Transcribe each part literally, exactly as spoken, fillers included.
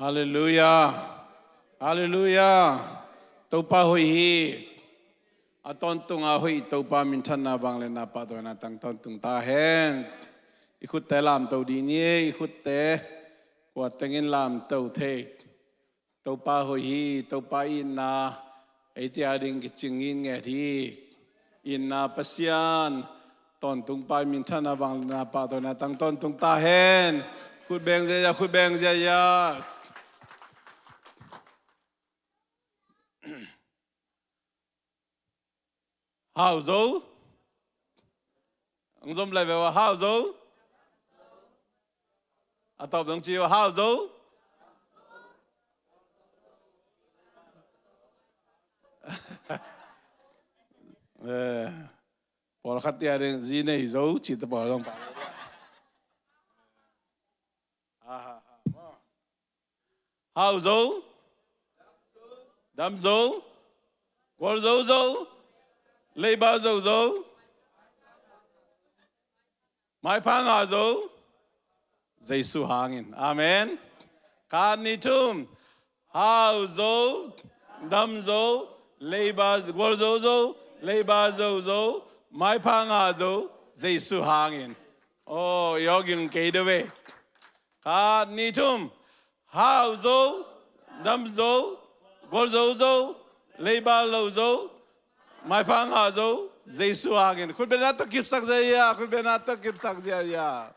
Halleluiah. Halleluiah. Topa hoih hi. A tawntunga hoih Topa minthanna, vangliatna, pahtawina tang tawntung ta hen. I khutte lamto dih ni, i khutte kua tengin lamto thei. Topa hoih hi, Topa itna eite ading kicing in nget hi. Itna Pasian, tawntung Pa minthanna, vangliatna, pahtawina tang tawntung ta hen. Khut beng ziahziah, khut beng ziahziah. Hau zo. Ang zom lai ve wa hau zo. A tawp dong ci wa hau zo. Eh, pawlkhat tia ding zi nei zo ci ta pawl zong pa. Aha, aha. Hau zo, dam zo, gual zo zo, leiba zo zo, maipha ngah zo, Jesu hangin. Amen. Khat, nih, thum. Hau zo, dam zo, leiba, gual zo zo, leiba zo zo, maipha ngah zo, Jesu hangin. Oh, yogin kei de ve. Khat, nih, thum. Hau zo, dam zo, gual zo zo, leiba lo zo, maipha ngah zo, Jesu hangin. Khutbetna tawh kipsak ziahziah, khutbetna tawh kipsak ziahziah.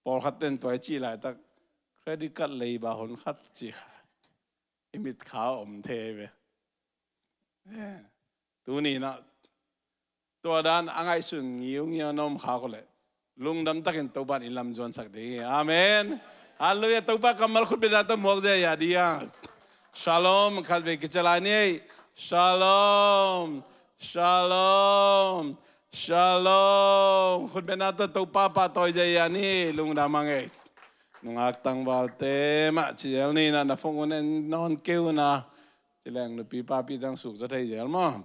Pawlkhat ten tua i cih laitak credit card leiba hon khat ci kha. I mitkha om thei ve. Eh, tuni inah tua dan a ngaihsun ngiungiu na om kha ko leh lungdam takin Topa in i lam zuansak ding hi. Amen. Halleluiah. Topa kammal khutbetna tawh muak ziahziah dih a. Shalom. Khatvei kici lai ni. Shalom. Shalom. Shalom. Khutbetna tawh Topa pahtawi ziahziah ni. Lungdam a ngei. Nungak tangvalte mah ci zel ni inah, na phone un en nawn kei un a. Ci leng nupi papi tang suk zaw thei zel maw.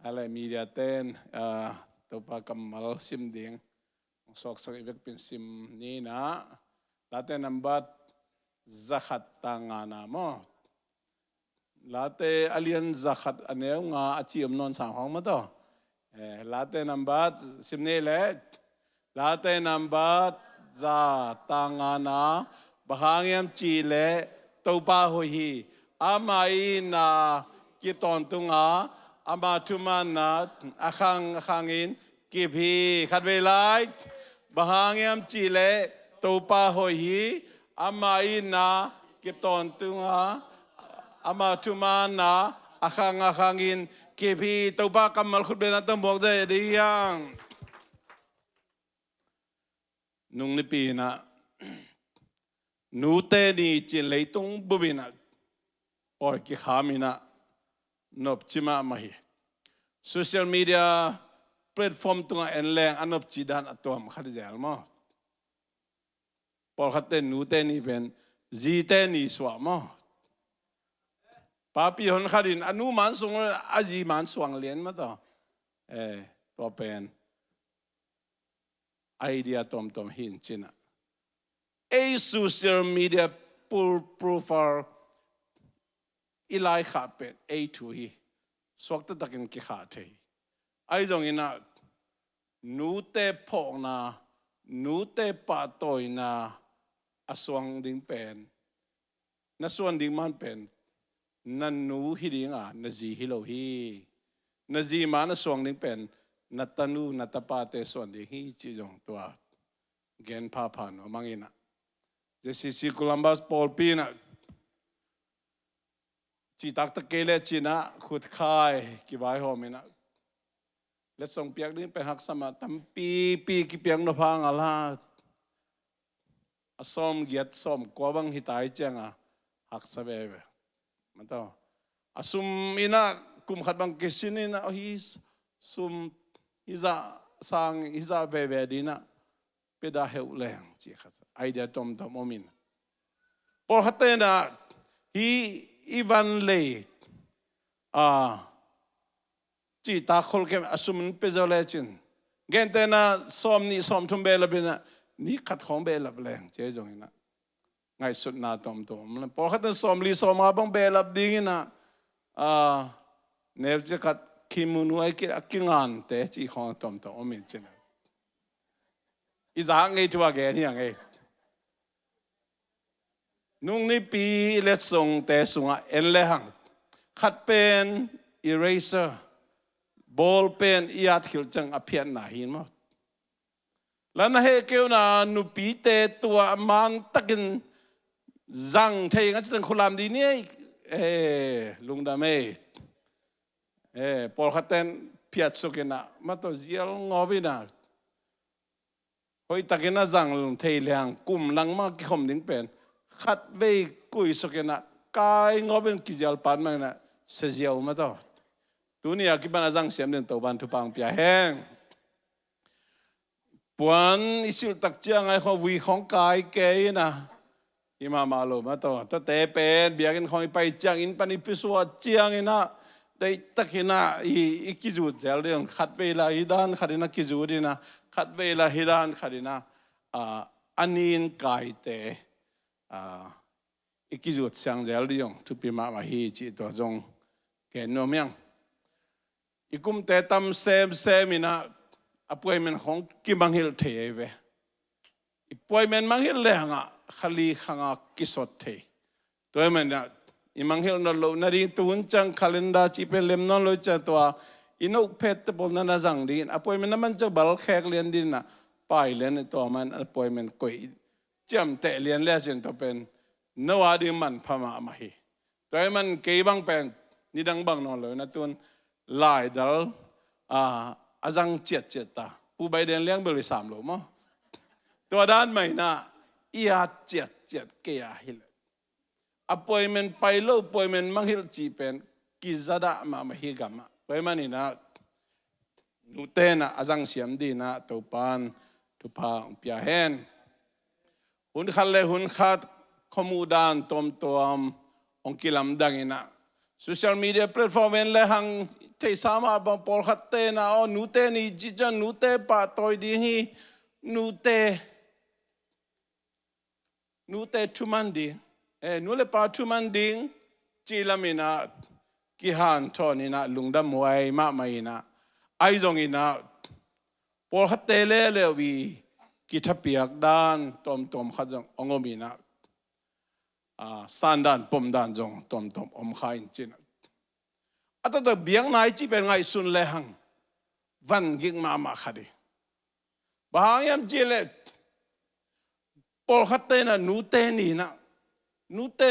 A le media ten, ah, Topa kammal sim ding hong suaksak i vekpi in sim ni inah. Late nambat zakhat tang ngana maw. Late a lian zakhat a neu nga a ci om nawn sang hong maw taw. Eh, Late nambat sim ni le. Late nambat za tang ngana, bang hang hiam cih leh Topa hoih hi. Ama itna kip tawntung a, ama thumanna a khang a khangin kip hi. Khatvei lai. Bang hang hiam cih leh Topa hoih hi. Ama itna kip tawntung a, ama thumanna a khang a khangin kip hi. Topa kammal khutbetna tawh muak ziahziah dih hiang. Nung nipi inah, Nute Ni ci-in leitung bup inah pawi kikham inah nopci mahmah hi. Social media platform tungah en leng a nopci dan a tuam khat hi zel maw. Pawlkhatte Nute Ni pen zite ni suah maw. Papi hon khat in a nu man suang, a zi man suang lian maw taw. Eh, tua pen idea tuamtuam hi in ci inah. Ei social media pro-, profile i laikhah pen ei thu hi. Suakta takin kikhah thei. Ahi zong inah, nute phawkna, nute pahtawina a suang ding pen, na suan ding man pen na nu hi ding a, na zi hi lo hi. Na zi man a suang ding pen na tanu, na tapate suan ding hi cih zong tua gen phapha nuam ing inah. J C C Columbus pawlpi inah, cihtak tak kei le ci inah khutkhai kivaihawm inah, letsong piak ding pen haksa mah, tampipi kipiak nop hang a la, a sawmgiat sawmkua bang hi ta hi ciang a haksa veve. Maw taw. A sum inah kum khat bang kisin inah, oh, hi sum hi zah sang hi zah veve ding inah pia dah heuh leng ci khat, idea tuamtuam om in. Pawlkhatte inah hih i van lei, a, cihtak kholkhem a sum in pia zo lecin, gentehna sawmnih sawmthum behlap inah ni khat khawng behlap leng ci zong inah, ngaihsutna tuamtuam om. Pawlkhat in sawmli sawmnga bang behlap dingin ah, ah, neu ci khat kimu nuai ki, a kingante cih khawng tuamtuam om in cin ah. I zak ngei thu a gen hi a ngei. Nung nipi i letsongte sungah en le hang, khat pen eraser, ball pen i at khilh ciang a phiatna hi maw. Lana heh keu na nupite tua mantakin zang thei nga ci teng khulam di ni ei. Eh, lungdam ei. Eh, pawlkhat ten phiat suk in ah, ma tawh zial ngawp in ah. Hoihtakin a zang thei leng kum lang mah kikhom ding pen khat vei kuisuk in ah, kai ngawp in kizial pan mah in ah, sia ziau ma tawh. Tuni a kipan a zang siam den Topan thupha hong pia hen. Puan i silh tak ciang ai khawng vui khawng kai kei in ah, hi mahmah lo ma tawh. Tate pen biakinn khawng i pai ciang, inn pan i pisuah ciang in ah, deihtak in ah i, i kizut zel ding. Khat vei la hi dan khat in ah kizut in ah, khat vei la hi dan khat in ah, ah, a nin kaite, ah, i kizut siang zel ding thupi mahmah hi cih tua zong gen nuam hiang. I kumte tam semsem in ah appointment khawng kimangngilh thei ei ve. I appointment mangngilh le hang ah kha li kha nga kisot thei. Tua ahih manin ah i mangngilh nawn loh nading tuhun ciang calendar cih pen lem nawn lo ciang tua i note pad te pawl na na zang dingin appointment na man ciang bal khek lian dingin ah pai lian, tua man appointment koih ciamteh lian le cin tua pen no a ding manpha mahmah hi. Tua ahih man kei bang pen nidang bang nawn lo in ah tun laidal, ah, a zang ciatciat ta. Pu Bai Den Liang bel i sam lo maw. Tua dan mah in ah i at ciatciat kei a hi leh appointment pai lo, appointment mangngilh cih pen kizadah mahmah hi gam ah. Tua ahih manin ah nute in ah a zang siam dingin ah Topan thupha hong pia hen. Hun khat le hun khat khuamuh dan tuamtuam hong kilamdang in ah, social media platform en le hang theihsa mah bang pawlkhatte in ah, aw, nute ni cih ciang nute pahtawi ding hi, nute, nute thuman ding, eh, nu le pa thuman ding cih lam in ah kihanthawn in ah lungdam huai mahmah in ah, ahi zongin ah pawlkhatte leuleu i kithapiak dan tuamtuam khat zong hong om in ah, ah, san dan pom dan zong tuamtuam om kha in cin ah, a taktak biakna i cih pen ngaihsun le hang vangik mahmah khat hi. Bang hang hiam cih leh pawlkhatte in ah nute ni in ah, nute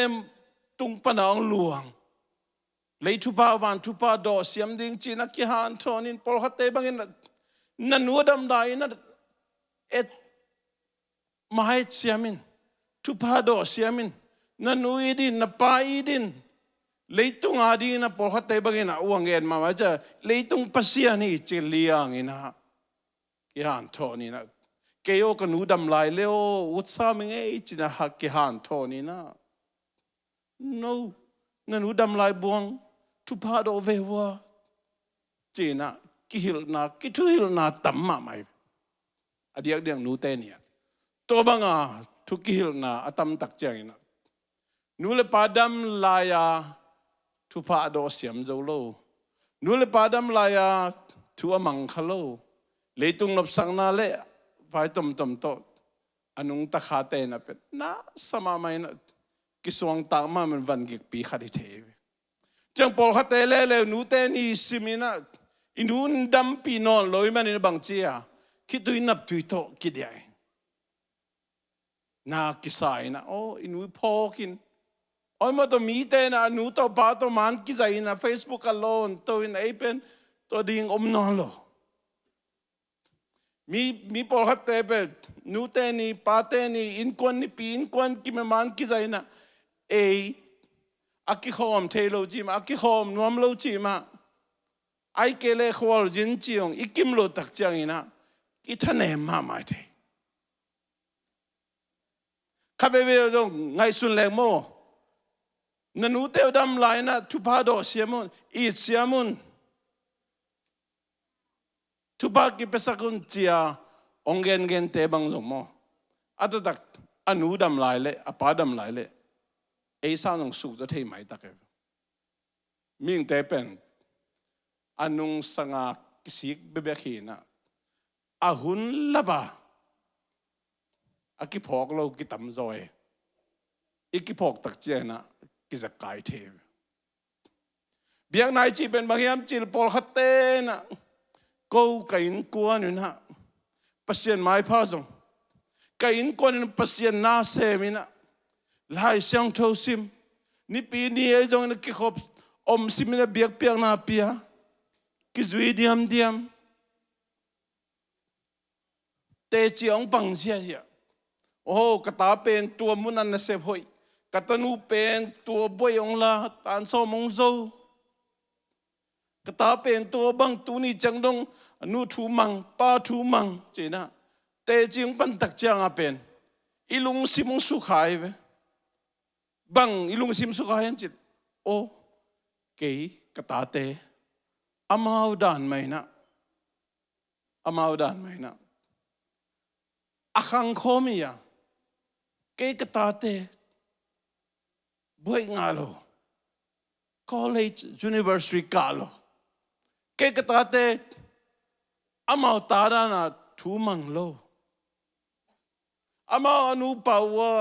tung pan a hong luang, lei thupha van thupha dawh siam ding ci in ah kihanthawn in, pawlkhatte bangin ah na nu a dam lai in ah et, ma et siam in, thupha dawh siam in, na nu it in, na pa it in, leitung a dingin ah pawlkhatte bangin ah uang en mahmah ciang leitung pasian hi ci liang in ah kihanthawn in ah, kei aw ka nu dam lai le aw, ut sam i ngei ci in ah kihanthawn in ah, no, na nu dam lai buang, thupha dawh ve vua ci in ah kihilhna, kithuhilhna tam mahmah hi. A diakdiak nute ni ah tua bang a thu kihilhna a tam tak ciangin ah, nu le pa dam lai-a thupha a dawh siam zo lo, nu le pa dam lai-a thu a mang kha lo, leitung nopsakna le vai tomtom tawh a nungta khate in ah pen na sa mahmah in ah, kisuangtak mahmah in vangikpi khat hi thei ve. Ciang pawlkhatte leuleu nute ni sim in ah, i nu in dampih nawn lo ahih manin ah bang ci a, khitui naptui tawh kidiah in, na kisa in ah, aw, i nu phawk in, aw, i mah tawh mite in ah a nu tawh pa tawh man kizaih in ah Facebook ah lawnto in ah, ei pen tua ding om nawn lo. Mi, mi pawlkhatte pen nute ni, pate ni, innkuan nipi, innkuan kimeman kizaih in ah, ei a kikhawm thei lo cih mah, a kikhawm nuam lo cih mah, ahih kei leh khualzin cih hong i kim loh tak ciangin ah kithanem mahmah thei. Khat veivei zong ngaihsun leng maw, na nute uh dam lai in ah thupha dawh siam un, it siam un, thupha kipiasak un ci a hong gengente bang zong maw, a taktak a nu dam lai leh a pa dam lai leh ei sang zong sukzaw thei maitak e. Mihingte pen a nungsanga kisik bekbek hi inah a hun lapa a kiphawk lo kitamzaw e. I kiphawk tak cianginah kizakkai thei. Biakna i cih pen bang hiam cih leh pawlkhatte inah ko ka innkuan inah Pasian maipha zong, ka innkuan in Pasian na sem inah Lai Siangtho sim, nipi ni ei zong inah kikhop om sim inah biakpiakna pia, kizui diamdiam. Teci hong pang ziahziah. Oh, ka ta pen tua mun a nasep hoih, ka tanu pen tua buai hong la, tan sawm hong zo. Ka ta pen tua bang tuni ciang dong a nu thu mang, pa thu mang ci inah teci hong pan tak cianga pen i lungsim hong sukha hi ve. Bang i lungsim sukha hiam cih leh, oh, kei ka tate amau dan mah inah, amau dan mah inah a khangkhawm hi a, kei ka tate buaih ngah lo, college, university kah lo, kei ka tate amau ta dana thu mang lo. Amau a nupa uh a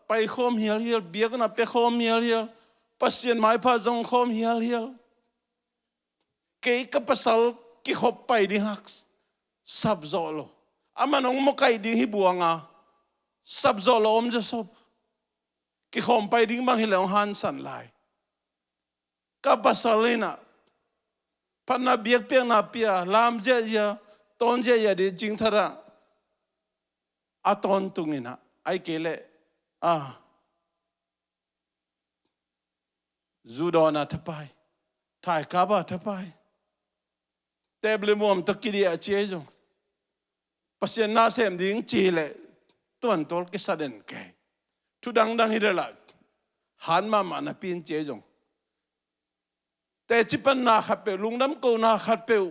paikhawm hialhial, biakna piakhawm hialhial, Pasian maipha zongkhawm hialhial. Kei ka pasal kikhop pai ding hak sapzawh lo. Aman hong mawkaih ding hi buanga sapzawh lo om zawsop. Kikhawm pai ding bang hileh hong hansan lai. Ka pasal inah phatna biakpiakna pia, lam ziahziah, tawn ziahziah ding cingthatah a tawntung inah, ai kei leh a zu dawnah thapai, thaikapah thapai, tep le muam tawh kidiah ci ei zong, Pasian na sem ding ci leh tuantawl kisa den kei. Thu dangdang hi leh lah han mahmah napi in ci ei zong, teci panna khatpeuh, lungdam kona khatpeuh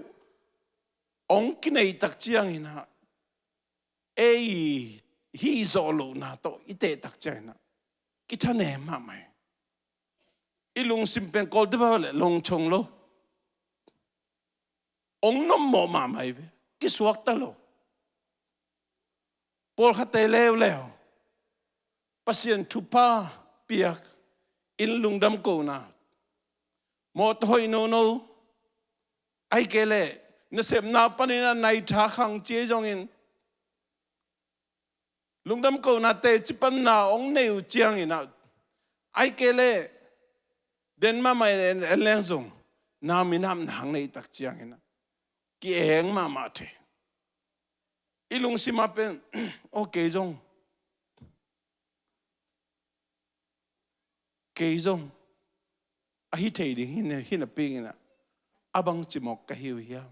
hong kineih tak cianginah ei hih zawh lohna tawh i teh tak cianginah kithanem mahmah hi. I lungsim pen kolte pau leh longchong lo, hong nommawh mahmah hi ve. Kisuakta lo. Pawlkhatte leuleu Pasian thupha piak in lungdam kona, mawtaw hoih nono, ai kei leh nasepna panin a naitha khang ci ei zongin, lungdam kona teci panna hong neih uh cianginah, ai kei leh den mahmah in en leng zong na minam na hang neih tak cianginah ki-eng mahmah thei. I lungsim ah pen, oh, kei zong, kei zong a hi thei ding hi na, hi napi inah a bang cimawk ka hi uh hiam?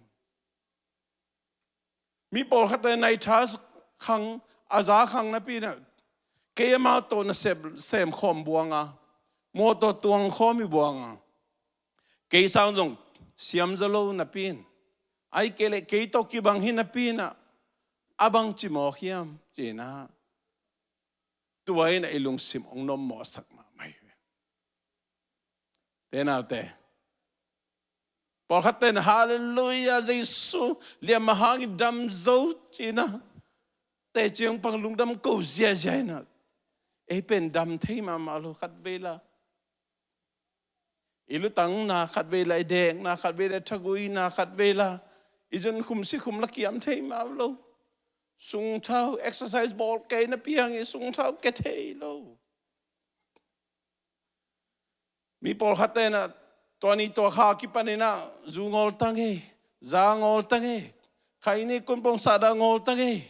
Mi pawlkhatte naitha khang, a za khang napi inah kei amau tawh nasep, sem khawm buanga, mawtaw tuang khawm hi buanga, kei sang zong siam zaw lo napi in, ai kei leh kei tawh kibang hi napi inah a bang cimawk hiam ci inah, tua inah i lungsim hong nommawhsak mahmah hi. Te naute, pawlkhatte inah Halleluiah, Jesu liam a hang i dam zo ci inah teci hong pang lungdam ko ziahziah inah, ei pen dam thei mahmah lo. Khatvei la i lutangna, khatvei la i dekna, khatvei la i thaguina, khatvei la i zunkhum sikhum la kiam thei mah lo. Sungthau, exercise bawl kei napi hangin sungthau kia thei lo. Mi pawlkhatte inah tua ni tua kha kipan inah zu ngawlta ngei, za ngawlta ngei, khaini kunpong sahdah ngawlta ngei.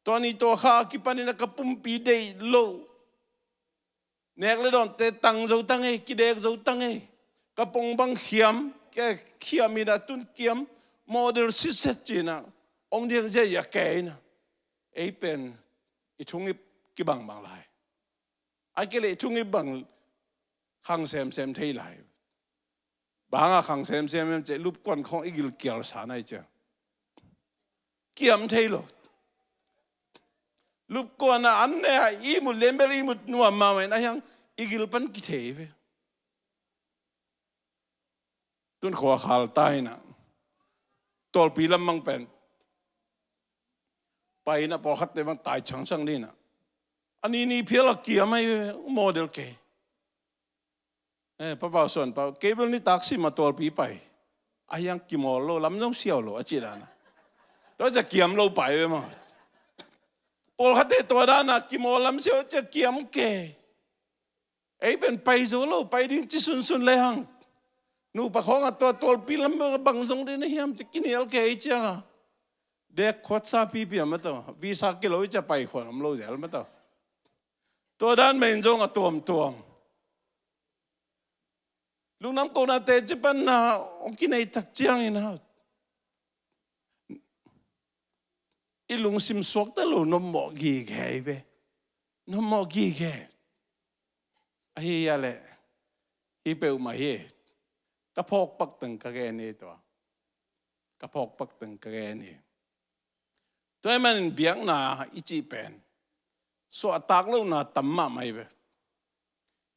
Tua ni tua kha kipan inah ka pumpi deih lo, nek le dawnte tang zota ngei, kidek zota ngei, ka pong bang khiam, ka khiam inah tun kiam, model sitset ci inah hong diang ziahziah kei inah, ei pen i thungip kibangbang lai. Ai kei leh i thungip bang khang semsem thei lai. Banga khang semsem hiam cih leh lupkuan khawng i gilkial sa nai cia, kiam thei lo. Lupkuan ah an ne a ihmut lianbel ihmut nuam mahmah in a hiang i gil pan kithei ve. Tun khua khal ta in ah tualpi lam bang pen pai in ah pawlkhatte bang tai changchang ding in ah a ni ni phial a kiam ahi ve, model kei. Eh, Papa Suan Pau, kei bel nitak sim a tualpi pai a hiang kimawl lo, lam zong siau lo a ci dan a. Tua cia kiam lo pai ve maw. Pawlkhatte tua dan a kimawl lam siau cia kiam kei. Ei pen pai zo lo, pai ding ci sunsun le hang. Nupa khawng a tua tualpi lam bang zong ding na hiam ci kinial kei ciang a. Dek khuatsa pipi a ma tawh, visa kilo i cia pai khuan om lo zel ma tawh. Tua dan mah in zong a tuamtuam. Lungdam konate ci panna hong kinei tak ciangin a i lungsim suakta lo nommawh gige hi ve. Nommawh gige. Ahi a leh hi peuhmah hi. Ka phawk pak teng ka gen hi tua. Ka phawk pak teng ka gen hi. Tua ahih manin biakna i cih pen suahtak lohna tam mahmah hi ve.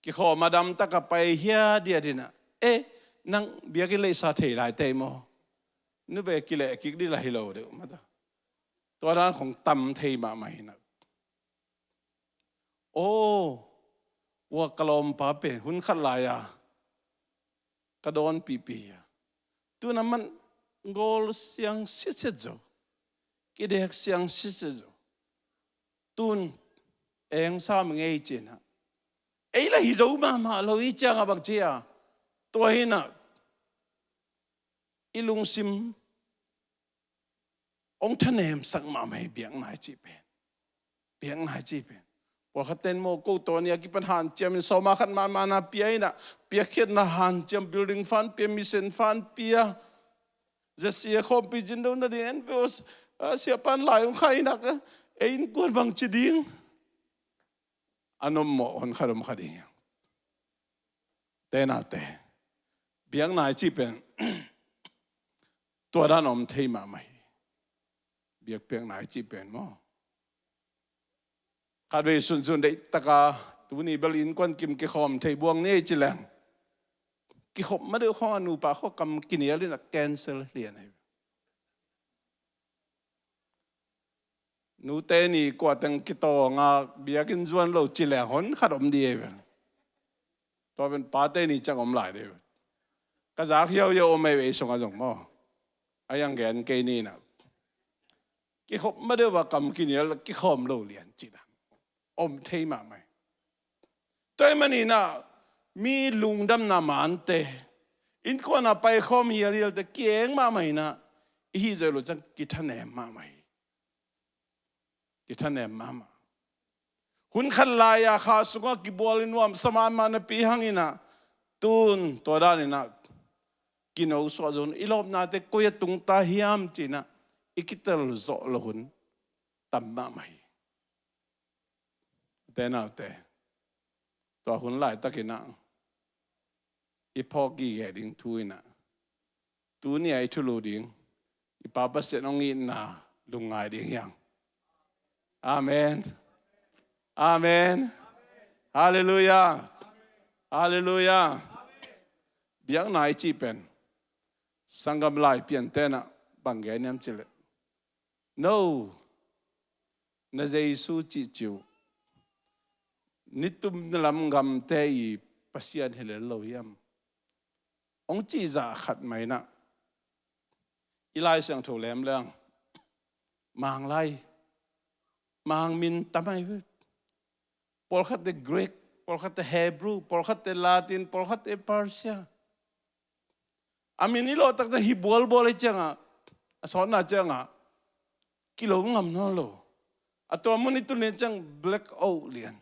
Kikhawm a damtak a pai hiat hiat in ah, eh, nang biakinn leisa thei lai tei maw? Nu ve kileh kik dih lah hi lo deuh mata. Tua dan khong tam thei mahmah hi in ah. Oh, ua ka lawmpa pen hun khat lai-a ka dawnpihpih hi a, tun a man gawl siang sitset zo, kidek siang sitset zo. Tun eng sam ngei ci-in ah, ei lah hi zo mahmah lo hi ciang a bang ci a, tua hi in ah i lungsim hong thanemsak mahmah hi biakna i cih pen. Biakna i cih pen. Pawlkhat ten maw, ko tawh ni a kipan hanciam in sawma khat mahmahna pia in ah, piakkhiatna hanciam, building fund pia, mission fund pia. Zesia khawmpi zin do nading en ve aw, siapan lai hong khai in ah, ei innkuan bang ci ding. A nommawh hon khat om kha ding hi. Te nate, biakna i cih pen tua dan om thei mahmah hi. Biakpiakna i cih pen maw, khatvei sunsun deihtaka tuni bel innkuan kim kikhawm thei buang ni ei ci leng, kikhop ma deuh khawng a nupa khua kam kinial in a cancel lian ahi. Nute ni kua teng kitawng a biakinn zuan lo ci leng hon khat om dih ei vel. Tua pen pate ni ciang om lai dih ei vel. Ka zak hiauhiau om ei, ei sungah zong maw. A hiang gen kei ni in ah, kikhop ma deuh a kam kinial kikhawm lo lian cih dan om thei mahmah hi. Tua ahih manin ah mi lungdamna mante, innkuan a paikhawm hialhialte kieng mahmah in ah, i hih zawh loh ciang kithanem mahmah hi. Kithanem mahmah. Hun khat lai-a kha sungah kibual i nuamsa mahmah napi hangin ah, tun tua dan in ah kino suah zo in, i lawpnate koi a tungta hiam ci-in ah i kitel zawh loh hun tam mahmah hi. Te naute, tua hun laitakin ah i phawk gige ding thu in ah, tuni a i thulu ding i Pa Pasian hong itna lungngai ding hi hang. Amen. Amen. Halleluiah. Halleluiah. Biakna i cih pen sanggam lai pianten ah bang gen hiam cih leh, no, na Jesu cihcih uh nitum lam gamte i Pasian hi lel lo hiam? Hong cihzah khat mah in ah, i Lai Siangtho lemleng Manglai, Mang min tam ahi ve. Pawlkhatte Greek, pawlkhatte Hebrew, pawlkhatte Latin, pawlkhatte Persia. A min i lawh taktak hi bualbual hi ciangah, a sawtna ciangah kilo ngam nawn lo. A tua mun i tun lian ciang black out lian.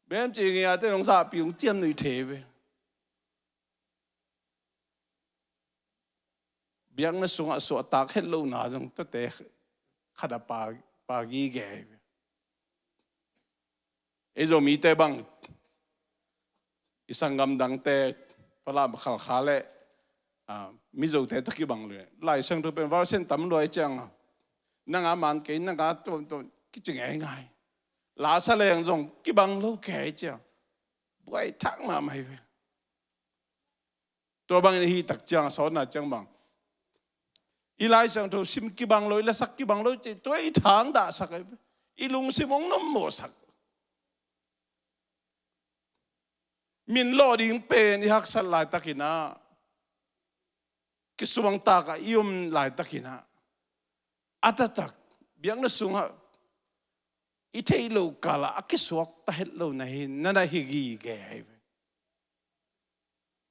Bem ci ngiate nong zahpi hong ciam nuih thei ve. Biakna sungah suahtak het lohna zong tuate khat a pa, pa gige hi ve. Ei Zomite bang, i sanggam dangte, Falam, Khalkha le, ah, Mizote tawh kibang leh, Lai Siangtho pen version tam lua hi ciang a, nang a man kei, nang a tuamtuam, kici ngeingai. La sa leng zong kibang lo kei ciang buai thak mahmah hi ve. Tua bangin i hih tak ciang a sawtna ciang bang, i Lai Siangtho sim kibang lo, i lasak kibang lo ci, tua i thang dahsak ahi ve. I lungsim hong nuam mawhsak. Min lawh ding pen i haksat laitakin ah, kisuangtak ah i om laitakin ah, a taktak biakna sungah i theih loh kalah a kisuak ta het lo na hi, na na hi gige ahi ve.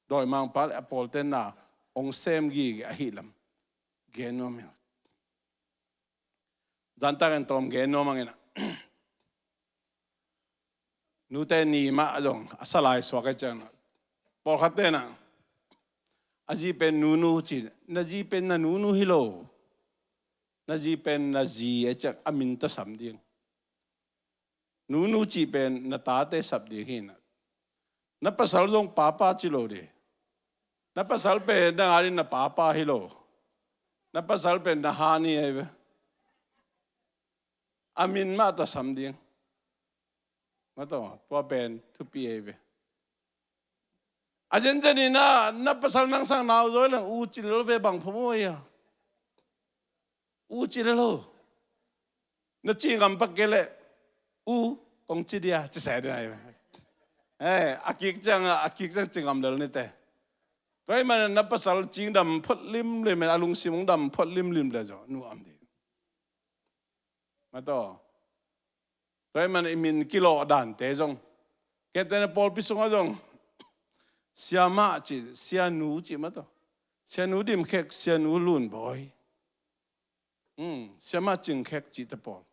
Dawimangpa le a pawlte na hong sem gige ahih lam gen nuam hi. Zantakin tawm gen nuam ang in ah, nute ni mah zong a sa lai suak ahi ciang ah, pawlkhatte na, a zi pen Nunu ci, na zi pen na Nunu hi lo. Na zi pen na zi ahi ciang a min tawh sam ding. Nunu cih pen na tate sap ding hi na. Na pasal zong papa ci lo ding. Na pasal pen na ngan in na papa hi lo. Na pasal pen na hani ahi ve. A min mah tawh sam ding. Mataw, tua pen thupi ahi ve. A zenzen in ah, na pasal nang sang nau zaw leng U ci le lo ve, bang phamawh hi a. U ci le lo. Na ci ngam pak kei leh, U kong ci dia, ci se ding ahi ve. Eh, a kik ciang, a kik ciang ci ngam lel ni te. Tua ahih manin na pasal cingdam phot limlim in, a lungsim hong dam phot limlim le zong nuam ding. Mataw. Tua ahih manin i min kilawh dante zong, kei te na pawlpi sungah zong, Siamah ci, Sianu ci mataw. Sianu Dimkhek, Sianu Lunbawi. Hmm, Siamah Cingkhek cihte pawl.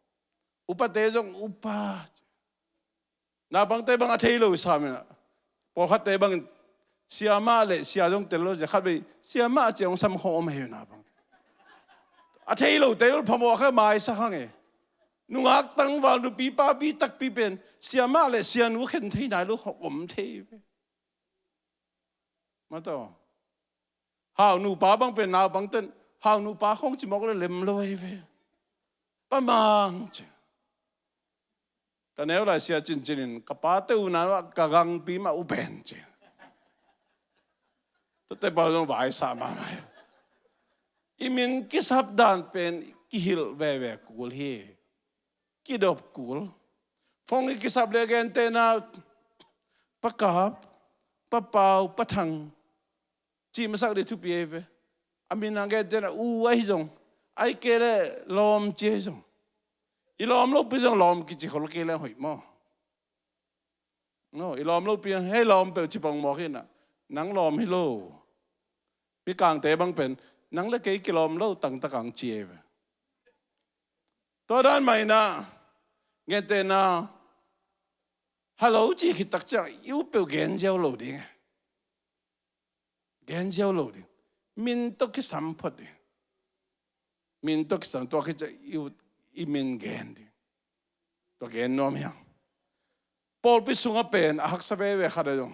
Upate zong Upa ci. Naupangte bang a thei lo sam in ah, pawlkhatte bangin Siamah le Sia zong tel lo ci, khatvei Siamah ci hong sam khawm ahi ve naupangte. A thei lote ul phamawh kha maisak hang e. Nungak tangval, nupi papi takpi pen Siamah le Sianu khen thei nai lo khawm om thei ve. Mataw. Hau nupa bang pen naupangten Hau nupa khawng ci mawk le lem lo ahi ve. Pa Mang ci. Ka neu lai Sia Cincin in ka pate u na ka gangpi mah U Pen ci. Tuate pa zong vaisa mahmah. I min kisap dan pen kihilh veve kul hi. Kidop kul. Phone i kisap le gentehna Pa Kap, Pa Pau, Pa Thang. Cih masak ding thupi ahi ve. A min a gentehna U ahi zong, ahih kei leh Lawm ci ahi zong. I lawm lopi zong Lawm kici khol kei leh hoih maw? No, i lawm lopi, hei Lawm peuh ci pong mawk hi na. Nang lawm hi lo. Mikangte bang pen, nang le kei kilawm lo tangtak ang ci ahi ve. Tua dan mah in ah, gentehna, hello ci khit tak ciang i U peuh gen ziau lo ding e. Gen ziau lo ding. Min tawh kisam phot ding. Min tawh kisam, tua khit ciang i U, i min gen ding. Tua gen nuam hi hang. Pawlpi sungah pen a haksa veve khat a zong,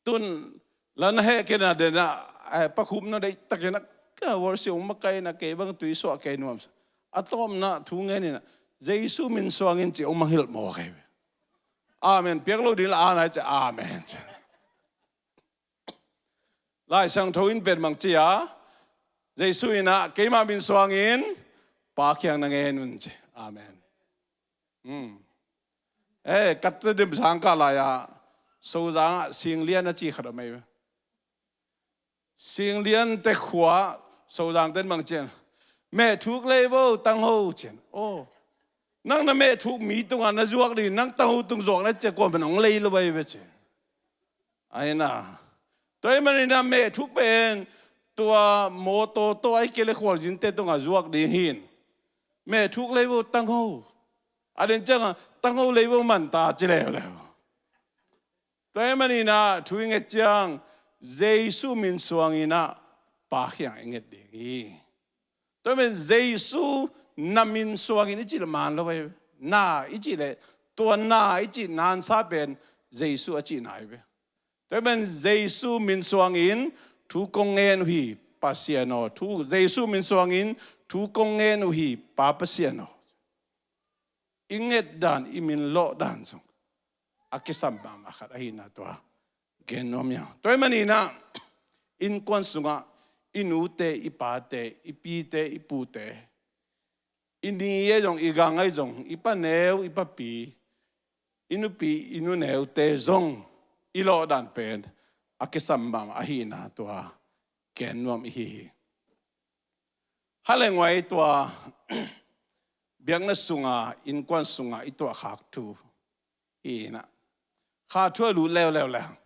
tun la na heh kei na den ah, eh, Pa Khup na deihtakin ah, ka worship hong makaih in ah, kei bang tui suah kei nuam sa. A tawpna thu ngen in ah, Jesu min suangin ci hong mangngilh mawk ahi ve. Amen piak lo ding la, a nai ci amen ci. Lai Siangtho in pen bang ci a, Jesu in ah, keima min suangin Pa kiang na ngen un ci. Amen. Hmm. Eh, ka Tedim sang ka lai-ah, Sozang ah Singlian a ci khat om ahi ve. Singlian te khua, Sozang ten bang ci a, mehthuk lei vo, tangho ci a. Oh. Nang na mehthuk mi tungah na zuak ding, nang tangho tung zuak na ci a, kuaman hong lei lo ahi ve ci. Ahi na. Tua ahih manin ah mehthuk pen tua mawtaw tawh ahih kei leh khualzinte tungah zuak ding hi in. Mehthuk lei vo, tangho. A den ciangah tangho lei vo man ta ci leuleu. Tua ahih manin ah thu i nget ciang Jesu min suangin ah Pa kiang i nget ding hi. Tua ahih manin Jesu na min suangin i cih leh man lo ahi. Na i cih leh, tua na i cih nansa pen Jesu a cihna ahi ve. Tua ahih manin Jesu min suangin thu kong ngen uh hi, Pasian aw. Thu, Jesu min suangin thu kong ngen uh hi, Pa Pasian aw. I nget dan, i min lawh dan zong a kisam mahmah khat ahihna tua gen nuam hi hang. Tua ahih manin ah innkuan sungah i nute, i pate, i pite, i pute, i ni ahi zong, i gang ahi zong, i paneu, i papi, i nupi, i nuneute zong i lawh dan pen a kisam mahmah ahihna tua gen nuam i hi hi. Haleng huai tua biakna sunga, innkuan sunga i tuahkhak thu hi inah, kha thu a lut leuleu le hang.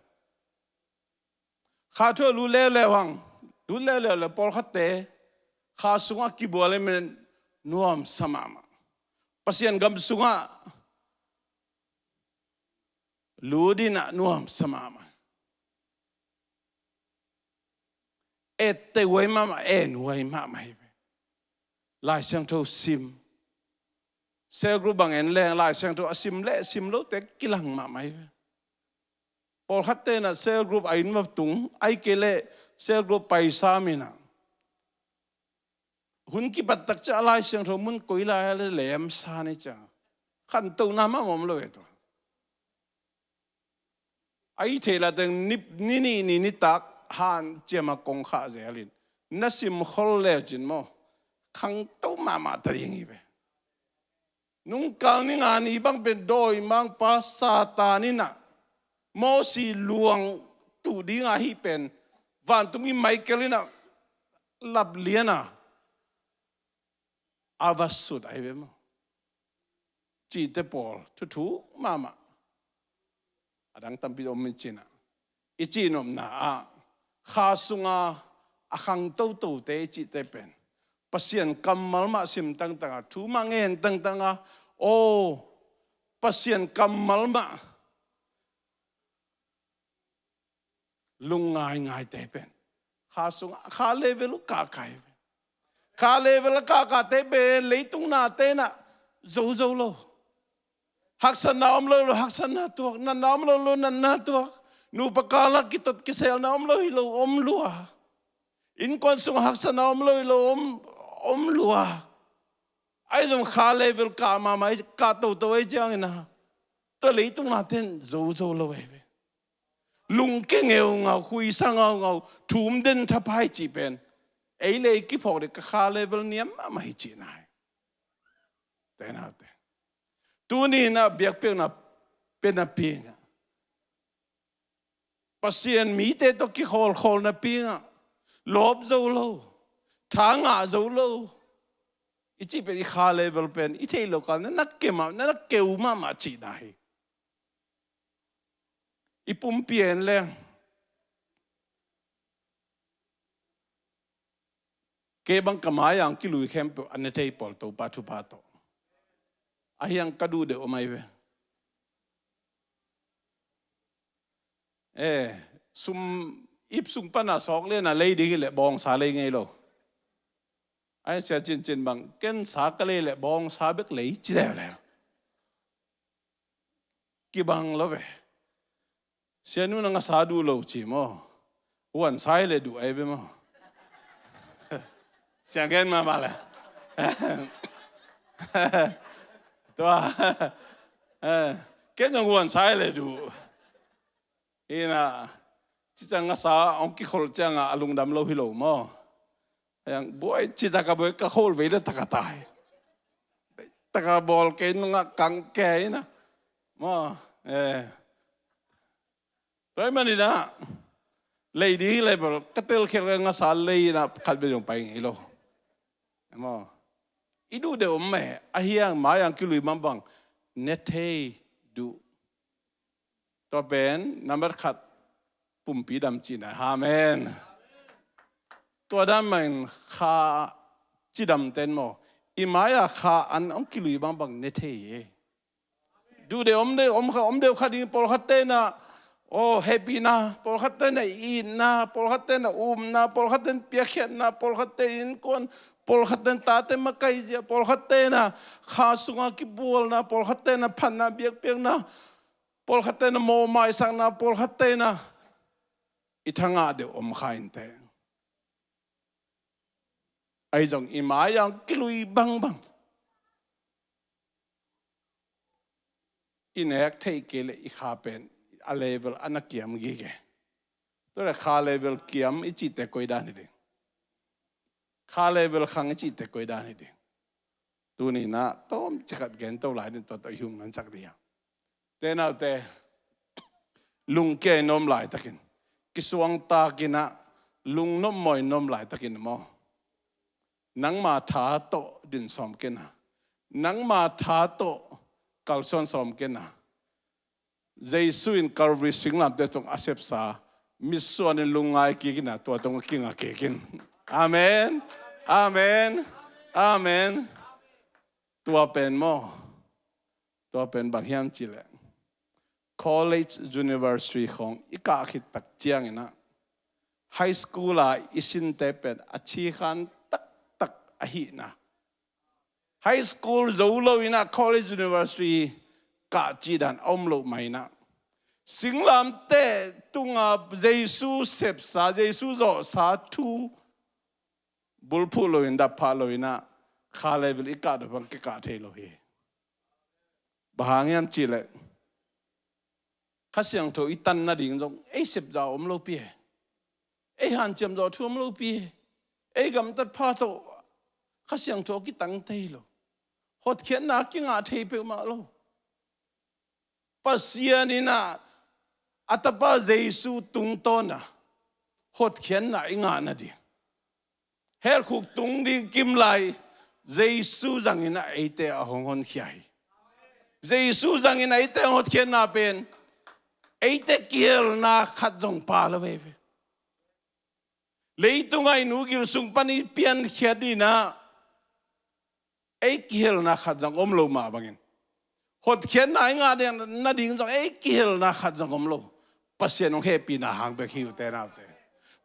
Kha thu a lut leuleu hang. Lut leuleu le, pawlkhatte kha sungah kibual in nuamsa mahmah. Pasian gam sungah lut inah nuamsa mahmah. Etteh huai mahmah, en huai mahmah hi ve. Lai Siangtho sim, cell group bang en leng Lai Siangtho a sim le sim lote kilang mahmah hi ve. Pawlkhatte inah cell group a inn va tung, ahih kei leh cell group paisa minah hun kipat tak ciang a Lai Siangtho mun koi lai a le lemsa ni ciang, khantohna mah om lo e tua. A i theih lah teng ni, ni nih ni nitak hanciam a kong khah zel in na sim khol lecin maw, khangto mahmah ta ding hi ve. Nungkal ni nga ni bang pen dawimangpa Satan inah Mosi luang tuh dinga hih pen vantung i Michael inah lap liana a va sut ahi ve maw. Cihte pawl thuthu mahmah. A dang tampi om in cinah, i cihnopna ah kha sunga a khang totote i cihte pen Pasian kammal mah sim tangtanga, thu mah ngen tangtanga, aw, Pasian kammal mah lungngaingaite pen kha sungah, kha level uh kahkah hi ve. Kha level a kahkahte pen leitung nate inah zo zo lo. Haksatna om lo hi lo, haksatna tuak. Natna om lo hi lo, natna tuak. Nupa kal ah kitot kiselna om lo hi lo, om lua. Innkuan sungah haksatna om lo hi lo, om, om lua. Ahi zong kha level kah mahmah, kah toto ahi ciangin ah, tua leitung nate in zo zo lo ahi ve. Lungke ngeungau, huisa ngaungau, thum den thapai cih pen ei le ei kiphawk ding, ka kha level niam mahmah hi cihna hi. Tenaute, tuni inah biakpiakna pia napi-in ah, Pasian mite tawh kikhawlkhawl napi-in ah, lawp zo lo, tha ngah zo lo i cih pen, i kha level pen i theih loh kal na na ke mah, na na keu mahmah cihna hi. I pumpi en leng, kei bang ka mai-a hong kilui khempeuh a ne thei pawl Topa thupha tawh. Ahi hang ka duh deuh om ahi ve. Eh, sum, ip sung pana sawk liana lei ding hileh bawngsa lei ngei lo. Ahi Sia Cincin bang, ken sa ka lei leh bawngsa bek lei ci leuleu. Kibang lo ve. Sianu na ngasa duh lo ci maw? Huansa hi le duh ahi ve maw? Siang gen mahmah le. Tua, eh, ken zong huansa hi le duh. Hi na, ci ciang ngasa hong kikhol ciangah a lungdam lo hi lo maw? Hiang buai, citaka buai, ka khol vei le taka tai. Taka bawl kei nungah kang kei na. Maw, eh. Tua ahih manin ah, lei ding hi leh bawl, ka telkhial ka ngasa lei na khat vei zong pai ngei lo. Maw. I duh deuh om meh, ahi hang mai-ah kilui bangbang ne thei duh. Tua pen number khat, pumpi dam cihna. Amen. Tua dan mahin kha cidamte in maw, i mai-ah kha an hong kilui bangbang ne thei hi. Duh deuh om deuh, om kha, om deuh kha ding, pawlkhatte na, aw, hehpihna, pawlkhatte na itna, pawlkhatte na upna, pawlkhatte na piakkhiatna, pawlkhatte innkuan, pawlkhatte na tate makaizia, pawlkhatte na kha sunga kibualna, pawlkhatte na phatna biakpiakna, pawlkhatte na mawhmaisakna, pawlkhatte na i thangah deuh om kha inteh. Ahi zong i mai-ah kilui bangbang. I nek theih kei leh i kha pen a level a na kiam gige. Tua leh kha level kiam i cihte koi dan hi ding? Kha level khang i cihte koi dan hi ding? Tuni-in ah tawmcik khat gen to lai ding, tua tawh i hong ngansak ding hi hang. Te naute, lungkia i nuam laitakin, kisuangtak in ah, lungnopmawh i nuam laitakin maw, nangma tha tawh din sawm kei in ah, nangma tha tawh kalsuan sawm kei in ah, Jesu in Calvary singlamteh tungah a sepsa mitsuan in lungngai kik in ah, tua tungah kinga kik in. Amen. Amen. Amen. Tua pen maw, tua pen bang hiam cih leh, college, university khawng i kah khit tak ciangin ah, high school a i sinte pen a cikhan taktak ahihna, high school zo lo in ah college, university kah cih dan a om loh mah in ah, singlamteh tungah Jesu sepsa, Jesu zawhsa thu bulphuh lo in, dap phah lo in ah, kha level i kah dong bang kikah thei lo hi. Bang hang hiam cih leh, Kha Siangtho i tan nading zong ei sep zawh om lopi hi. Ei hanciam zawh thu om lopi hi. Ei gamtat pha tawh Kha Siangtho a kitang thei lo. Hotkhiatna kingah thei peuhmah lo. Pasian in ah a tapa Jesu tungtawn ah hotkhiatna i ngah nading, helkhuk tung ding kim lai, Jesu zangin ah eite a hong honkhia hi. Jesu zangin ah eite a hong hotkhiatna pen eite kihelna khat zong pha lo veve. Leitung ah i nu gil sung pan i piankhiat in ah ei kihelna khat zong om lo mah bangin, hotkhiatna i ngah nading zong ei kihelna khat zong om lo. Pasian hong hehpihna hang bek hi, ute naute.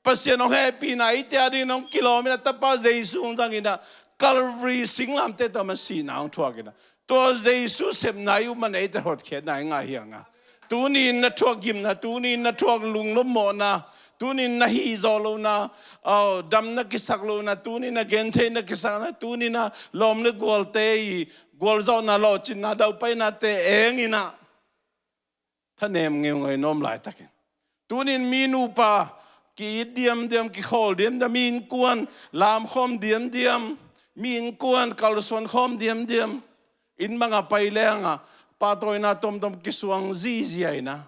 Pasian hong hehpihna eite adingin hong kilawm in ah, tapa Jesu hong zang in ah, Calvary singlamteh tawh a sihna hong thuak in ah, tua Jesu sepna i um man eite hotkhiatna i ngah hi hang a. Tuni-in na thuak gimna, tuni-in na thuak lungnopmawhna, tuni-in na hih zawh lohna, aw, damna kisak lohna, tuni-in na gentheihna kisakna, tuni-in na lawm le gualte i gualzawhna, lawhcinna, daupainate eng in ah thanem ngeungeu i nuam laitakin, tuni-in mi nupa ki-it diamdiam, kikhawl diamdiam, mi innkuan lamkhawm diamdiam, mi innkuan kalsuan khawm diamdiam, inn bangah pai leng ah pahtawina tomtom kisuang zihziah in ah,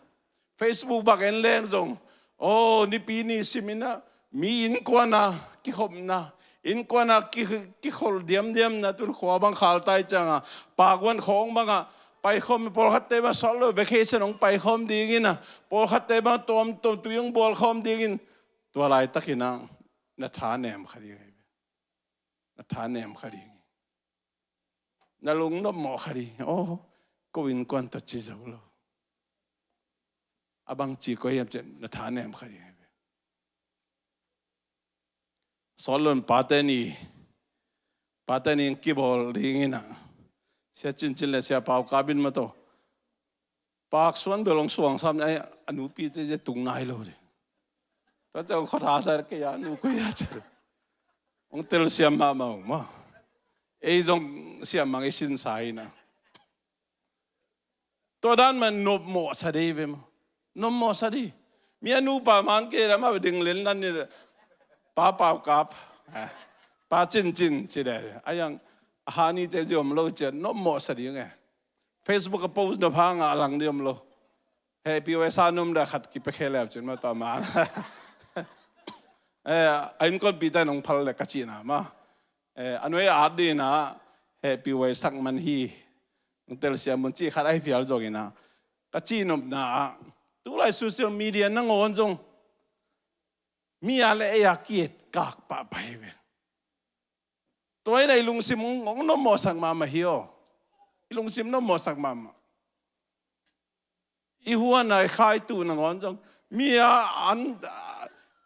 Facebook bak en leng zong, aw, Nipi ni sim in ah mi innkuan a kikhopna, innkuan a ki, kikholh diamdiamna, tun khua bang khal tai ciang a, pakuan khawng bangah paikhawm, pawlkhatte bang sawt lo vacation hong paikhawm ding in ah, pawlkhatte bang tuamtuam tui hong bawlkhawm ding in, tua laitakin ah na thanem kha ding hi ve. Na thanem kha ding hi. Na lungnopmawh kha ding hi. Aw, ko innkuan tawh ci zo lo. A bangci koi hiam cih na thanem kha ding hi ve. Sawt lo-in pate ni, pate ni kibawl ding in ah, Sia Cin Cin le Sia Pau Kap in mah tawh, Pak Suan bel hong suang sam, ai, a nupite zia tung nai lo ding. Tua ciang khuatha ta kei a nu koi a ciang hong telsiam mahmah uh maw. Ei zong siammang i sinsa in ah. Tua dan mah nopmawhsa ding hi ve maw. Nopmawhsa ding. Mi a nupa man kei lam a ding lenlan ni, Pa Pau Kap, eh, Pa Cin Cin ci ding. A yang a ha nite zia om lo ciang nopmawhsa ding e. Facebook a post nop hang a lang ding om lo. Hehpih huai sa num da khat kipia khe leu cin mah tua man. Eh, a innkuanpihte nong phal le ka cihna mah. Eh, a nuai a at ding in ah hehpih huai sak man hi. Nong telsiam un cih khat ahi phial zongin ah, ka cihnopna ah, tulai social media nangawn zong mi a le ei a ki-etkak pahpah hi ve. Tua in ah i lungsim hong, hong nopmawhsak mahmah hi aw. I lungsim nopmawhsak mahmah. I huan a i khaitu nangawn zong mi a an,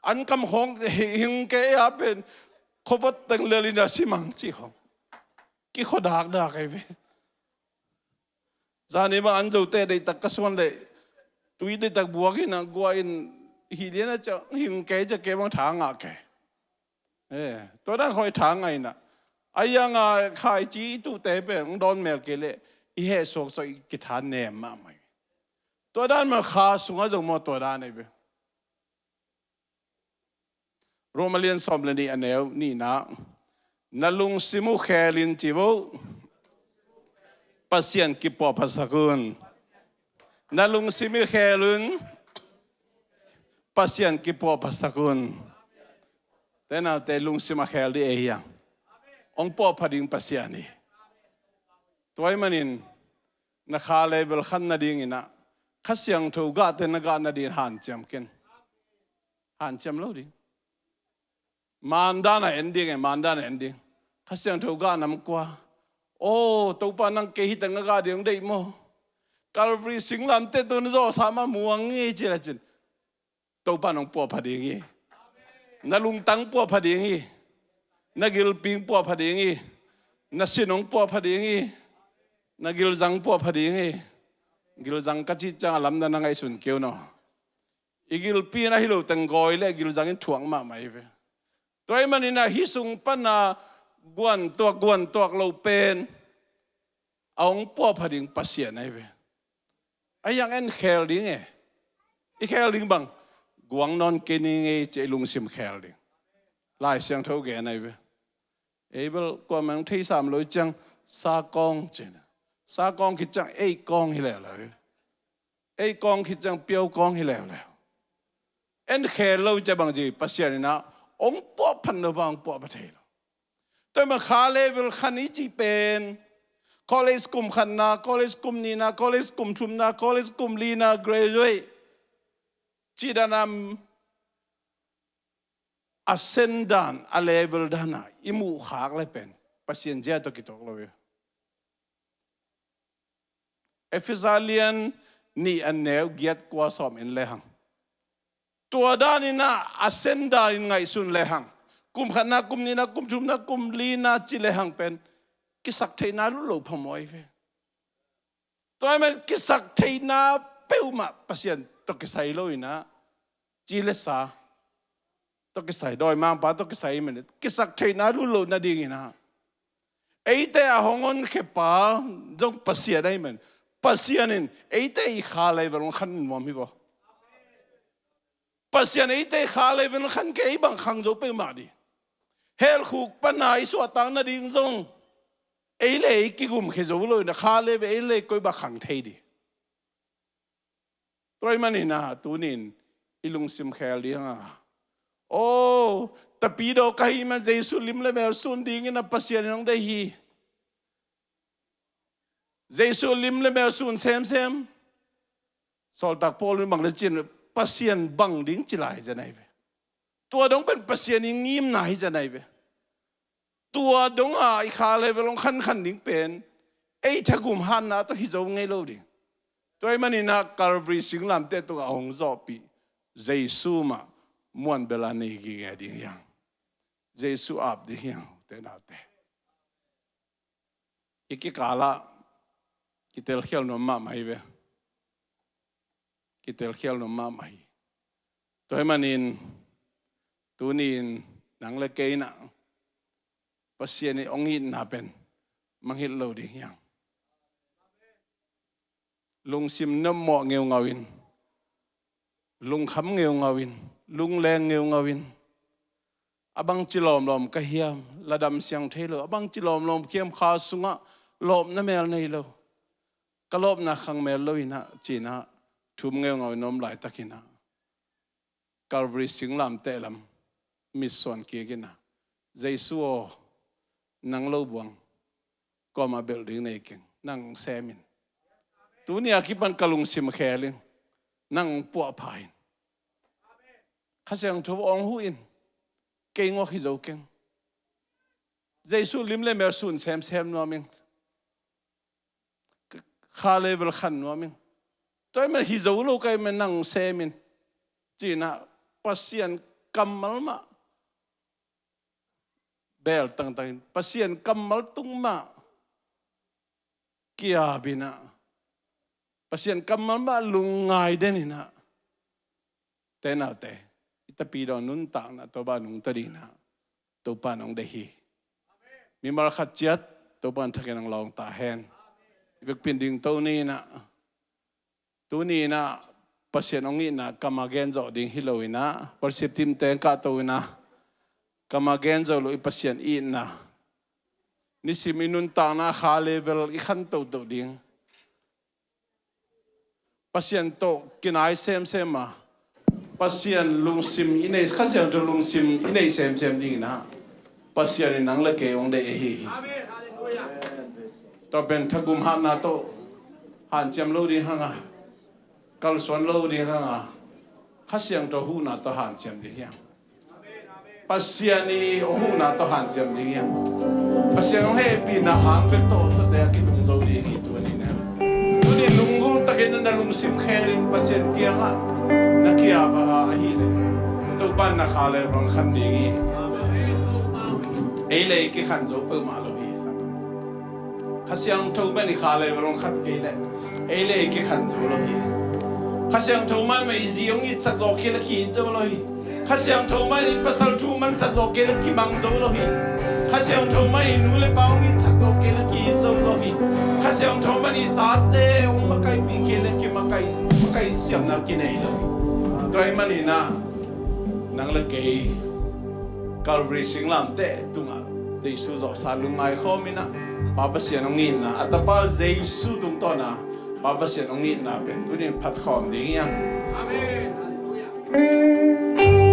an kam khawng hing kei a pen khuavot teng lel in a simang cih khawng kikhuadakdak ahi ve. Zani bang an zote deihtak ka suan leh tui deihtak buak in a guah in hih lian a ciah hing kei ciah kei bang tha ngah kei. Eh, tua dan khawng i tha ngai inah, a ianga khaici i tuhte pen hong dawn mel kei leh i hehsuak suak i kitha nem mahmah hi. Tua dan mah kha sungah zong maw tua dan ahi ve. Roma lian sawm le nih a neu nihna, na lungsim uh khelin ci vo, Pasian kipuahphatsak un. Na lungsim uh khelin Pasian kipuahphatsak un. Tenaute lungsim a khel dih ei hiang. Hong puahpha ding Pasian hi. Tua ahih manin na kha level khan nadinginah Kha Siangtho gahte na gah nadingin hanciam ken. Hanciam lo ding. Mandan a en ding e, mandan a en ding. Kha Siangtho gah nam kua. Aw Topa, nang kei hi teng a gah ding hong deih maw? Calvary singlamteh tawh na zawhsa mah muang ngei ci le cin Topa nong puahpha ding hi. Na lungtang puahpha ding hi. Na gilping puahpha ding hi. Na sin hong puahpha ding hi. Na gilzang puahpha ding hi. Gilzang ka cih ciang a lamdang na ngaihsun kei un aw. I gilpi in ahi lo teng gawi le gilzang in thuak mahmah hi ve. Tua ahih manin ah hih sung pana guantuak guantuak lo pen a hong puahpha ding Pasian ahi ve. A hiang en khel ding e. I khel ding bang, guang nawn kei ning ei ci-a i lungsim khel ding. Lai Siangtho gen ahi ve. Ei bel kuamah hong theisam lo i ciang sa kawng cin. Sa kawng khit ciang ei kawng hi leuleu hi. Ei kawng khit ciang piau kawng hi leuleu. En khel lo i ciang bang ci Pasian inah hong puahphat lo bang hong puahpha thei lo. Tua mah kha level khan i cih pen college kum khatna, college kum nihna, college kum thumna, college kum lina, graduate cih dan a, a sendan, a level dan a i muh khak le pen Pasian zia tawh kituak lo hi. Efesa lian nih a neu giat kua sawm en lehang, tua danin ah a sendan in ngaihsun lehang, kum khatna, kum nihna, kum thumna, kum lina ci lehang pen kisak theihna lut lo phamawh hi ve. Tua ahih manin kisak theihna peuhmah Pasian tawh kisai lo inah, ci le sa tawh kisai, dawimangpa tawh kisai ahih manin kisak theihna lut loh nadingin ah, eite a hong honkhia pa zong Pasian ahih manin, Pasian in eite i kha level hong khan nuam hi vaw. Pasian eite i kha level hong khan kei, ei bang khang zo peuhmah dih. Helkhuk pana i suahtak nading zong ei le ei kigumkhia zo lo inah, kha level ei le koi bang khang thei dih. Tua ahih manin ah tunin i lungsim khel ding a, aw, tapidaw ka hih man Jesu lim le mel sun dingin ah Pasian in hong deih hi. Jesu lim le mel sun semsem. Sawltak Paul in bang le cin, Pasian bang ding ci lai hi zen ahi ve. Tua dong pen Pasian i ngimna hi zen ahi ve. Tua dong a i kha level hong khankhan ding pen ei thagum hatna tawh hi zo ngei lo ding. Tua ahih manin ah Calvary singlamteh tungah a hong zawhpih Jesu mah muanbel a nei gige ding hiang. Jesu ap ding hiang, ute naute. I kikalah kitelkhial nuam mahmah hi ve. Kitelkhial nuam mahmah hi. Tua ahih manin tuni-in nang le kei inah Pasian i hong itna pen mangngilh lo ding hiang. Lungsim nopmawh ngeungau in, lungkham ngeungau in, lungleng ngeungau in, a bangci lawmlawm ka hiam, ladam siang thei lo, a bangci lawmlawm ka hiam, kha sungah lawpna mel nei lo, ka lawpna khang mel lo inah ci-in ah thum ngeungau in om laitakin ah Calvary singlamteh lam mitsuan kik inah, Jesu aw, nang lo buang kuamah belh ding nei keng, nang sem in. Tuni a kipan ka lungsim khel in, nang puahpha in. Kha Siangtho hong huh in, kei ngawk hi zo keng. Jesu lim le mel sun semsem nuam ing. Kha level khan nuam ing. Tua ahih man hi zo lo ka hih man nang sem in, ci-in ah Pasian kammal mah bel tangtang in, Pasian kammal tung mah ki-ap in ah, Pasian kammal mah lungngai den in ah, ute naute, i tapidaw nuntakna tawh bang nungta ding in ah, Topa in hong deih hi. Mimal khat ciat Topa in thakin hong lawng ta hen. I vekpi in dingto ni in ah, tuni in ah Pasian hong itna kam a gen zawh ding hi lo in ah, worship team te hong kahto in ah, kam a gen zo lo i Pasian itna, nisim i nuntakna kha level i khan toto ding, Pasian tawh kinai semsem a, Pasian lungsim i nei, Kha Siangtho lungsim i nei semsem ding in ah, Pasian in nang le kei hong deih ahi hi. Tua pen thagum hatna tawh hanciam lo ding hang a, kalsuan lo ding hang a, Kha Siangtho huhna tawh hanciam ding hi hang. Pasian i hong huhna tawh hanciam ding hi hang. Pasian hong hehpihna hang bek tawh tuate a kitung zo ding hi. Tuni in ah, tuni lunggulh takin na lungsim khelin Pasian kiangah na ki-ap a, ahih leh Topa in na kha le bang khan ding hi. Ei le ei kikhan zo peuhmah lo hi. Kha Siangtho mah in i kha le bang khat kei leh ei le ei kikhan zo lo hi. Kha Siangtho mah in i zi hong itsak zawh kei leh ki-it zo lo hi. Kha Siangtho mah in i pasal thu mansak zawh kei leh kimang zo lo hi. Kha Siangtho mah in i nu le pa hong itsak zawh kei leh ki-it zo lo hi. Kha Siangtho mah in i tate hong makaihpih kei leh kimakai, makai siamna kinei lo hi. Tua ahih manin ah nang le kei Calvary singlamteh tungah Jesu zawhsa lungngai khawm in ah, Pa Pasian hong itna, a Tapa Jesu tungtawn a Pa Pasian hong itna pen tuni in phat khawm ding hi hang. Amen.